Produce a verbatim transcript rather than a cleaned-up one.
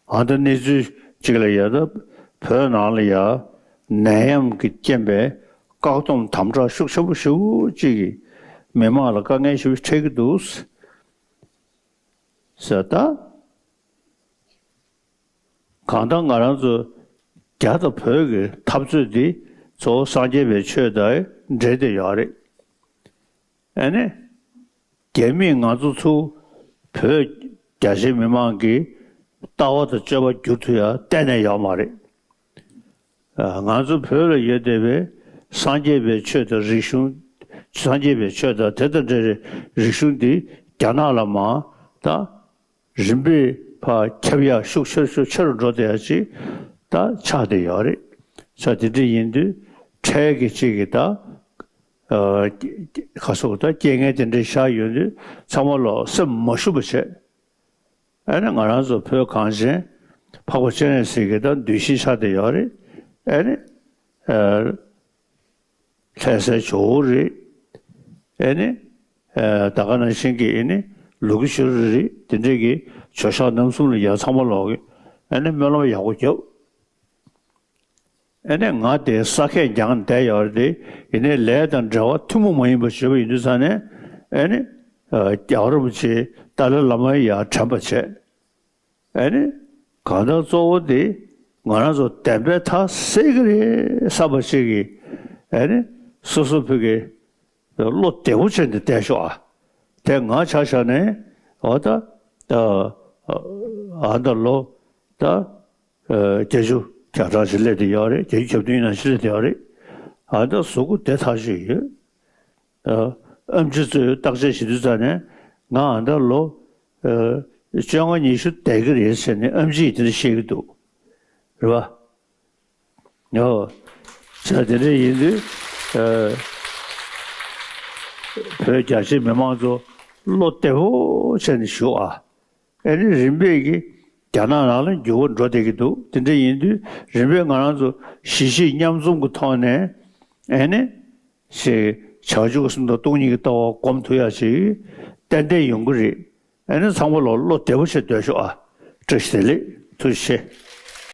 ཨ་ད་གནས་ཚུལ་གཅིག་ལ་ཡ་ད་བོད་ནང་ལ་ཡ་ནད་ཡམས་ཀྱི་རྐྱེན་པས་བཀག་སྡོམ་དམ་དྲག་ཤུགས་ཆེན་པོ་ཞེ་པོ་ཅིག་གིས་མི་མང་ལ་དཀའ་ངལ་ཞེ་པོ་འཕྲད་ཀྱི་འདུག་ཟེར། ད་གང་ལྟར་ང་རང་ཚོ་རྒྱ་དང་བོད་ཀྱི་འཐབ་རྩོད་འདི་གཙོ་བོ་སངས་རྒྱས་པའི་ཆོས་དང་འབྲེལ་ཏེ་ཡོད་རེད། ཨ་ནི། རྒྱ་མིས་ང་ཚོ་ཚུར་བོད་རྒྱ་ཆེའི་མི་མང་གི་ལྟ་བ་དང་སྤྱོད་པ་བསྒྱུར་ཐུབ་ཡ་གཏན་ནས་ཡོད་མ་རེད། ཨ། ང་ཚོ་བོད་ལ་ཡོད་བསྡད་པའི་སངས་རྒྱས་པའི་ཆོས་དང་རིག་གཞུང་། སངས་རྒྱས་པའི་ཆོས་དང་དེ་དང་འབྲེལ་བའི་རིག་གཞུང་འདི་རྒྱ་ནག་ལ་མར་ད་རིམ་པས་ཕར་ཁྱབ་ཡ་ཤུགས་ཆེ་ཤུགས་ཆེ་རུ་འགྲོ་བསྡད་ཡ་ཅིག་ད་ཆགས་བསྡད་ཡོད་རེད། ས་དེ་འདྲ་ཡིན་དུས་འཕྲལ་གྱི་ཅིག་གི་ད། ཨ། ཁ་སོགས་ད་རྐྱེན་ངན་དེ་འདྲ་བཞག་ཡོང་དུས་ཚང་མ་ལོག་སེམས་མ་ཞུམ་པ་བྱས། ཨ་ནི་ང་རང་ཚོ་བོད་གངས་ཅན་འཕགས་པ་སྤྱན་རས་གཟིགས་ཀྱི་ད་གདུལ་ཞིང་ཆགས་བསྡད་ཡོད་རེད། ཨ་ནི། ཨ། ལྷ་སའི་ཇོ་བོ་རེད། ཨ་ནི། ཨ། ད་ག་ནང་བཞིན་གྱི་ཨ་ནི་ལུ་གུ་ཤུ་རི་རེད། དེ་འདྲས་ཀྱི་ཇོ་ཤཱཀ་རྣམ་གསུམ་ལ་ཡ་ཚང་མ་ལོག་གི་ཨ་ནི་སྨོན་ལམ་ཡག་པོ་རྒྱབ། ཨ་ནི་ང་དེ་ས་ཁད་རྒྱང་བསྡད་ཡོད་རེད་དེ། ཡིན་ནའི་ལས་དང་འབྲེལ་བ་ཐུན་མོང་མ་ཡིན་པ་བྱེད་པ་ཡིན་དུས་ཙང་ནས། ཨ་ནི། ཨ། རྒྱལ་བ་རིན་པོ་ཆེ་ཏཱ་ལའི་བླ་མ་ཡར་དྲན་པ་བྱས། ཨ་ནི། གང་ལྟར་གཙོ་བོ་དེ་ང་རང་ཚོ་བདེན་པའི་མཐའ་གསལ་གྱི་རེད་བསམ་པ་ཞིག་གིས། ཨ་ནི། སོ་སོ་བོད་ཀྱི་བློ་བདེ་པོ་བྱས་ནས་བསྡད་ཤོག་ཨ། དེ་ང་ཆ་བཞག་ནས་འོ་ད། ཨ། ཨ། ད་ལོ་ད། ཨ། བརྒྱད་ཅུ་གྱ་གྲངས་ཤིག་སླེབས་བསྡད་ཡོད་རེད། བརྒྱད་ཅུ་གྱ་བདུན་ནང་ཤི་སླེབས་བསྡད་ཡོད་རེད། ཨ། ད་གཟུགས་པོ་བདེ་ཐག་ཆོད་ཡོད། ཨ། ཨེམ་ཆི་ཚོས་བརྟག་དཔྱད་བྱེད་དུས་ཙང་ནས་ང་ཨ་ད་ལོ། ཨ། བཅོ་ལྔ་ཉི་ཤུ་བསྡད་ཀྱི་རེད་ཟེར་ནས་ཨེམ་ཆི་ཡིས་དེ་འདྲ་བཤད་ཀྱི་འདུག་རེད་པ། ཨོ། ཟེར་དེ་འདྲ་ཡིན་དུས། ཨ། བོད་རྒྱ་ཆེའི་མི་མང་ཚོ་བློ་བདེ་པོ་བྱས་ནས་བཞུགས་ཨ། ཨ་ནི་རིམ་པས་ཀྱི་རྒྱ་ནག་ནང་ལ་འགྱུར་བ་འགྲོ་བསྡད་ཀྱི་འདུག་དེ་འདྲ་ཡིན་དུས་རིམ་པས་ང་རང་ཚོ་གཞིས་བྱེས་མཉམ་འཛོམས་ཀྱི་ཐོག་ནས། ཨ་ནི། ཞེས་བྱང་ཆུབ་སེམས་དང་སྟོང་ཉིད་ཀྱི་ལྟ་བ་སྒོམ་ཐུབ་ཡ་ཞིག་ཏན་ཏན་ཡོང་གི་རེད། ཨ་ནི་ཚང་མ་ལོག་བློ་བདེ་པོ་བྱས་སྡོད་ཤོག་ཨ། བཀྲ་ཤིས་བདེ་ལེགས། ཐུགས་རྗེ་ཆེ།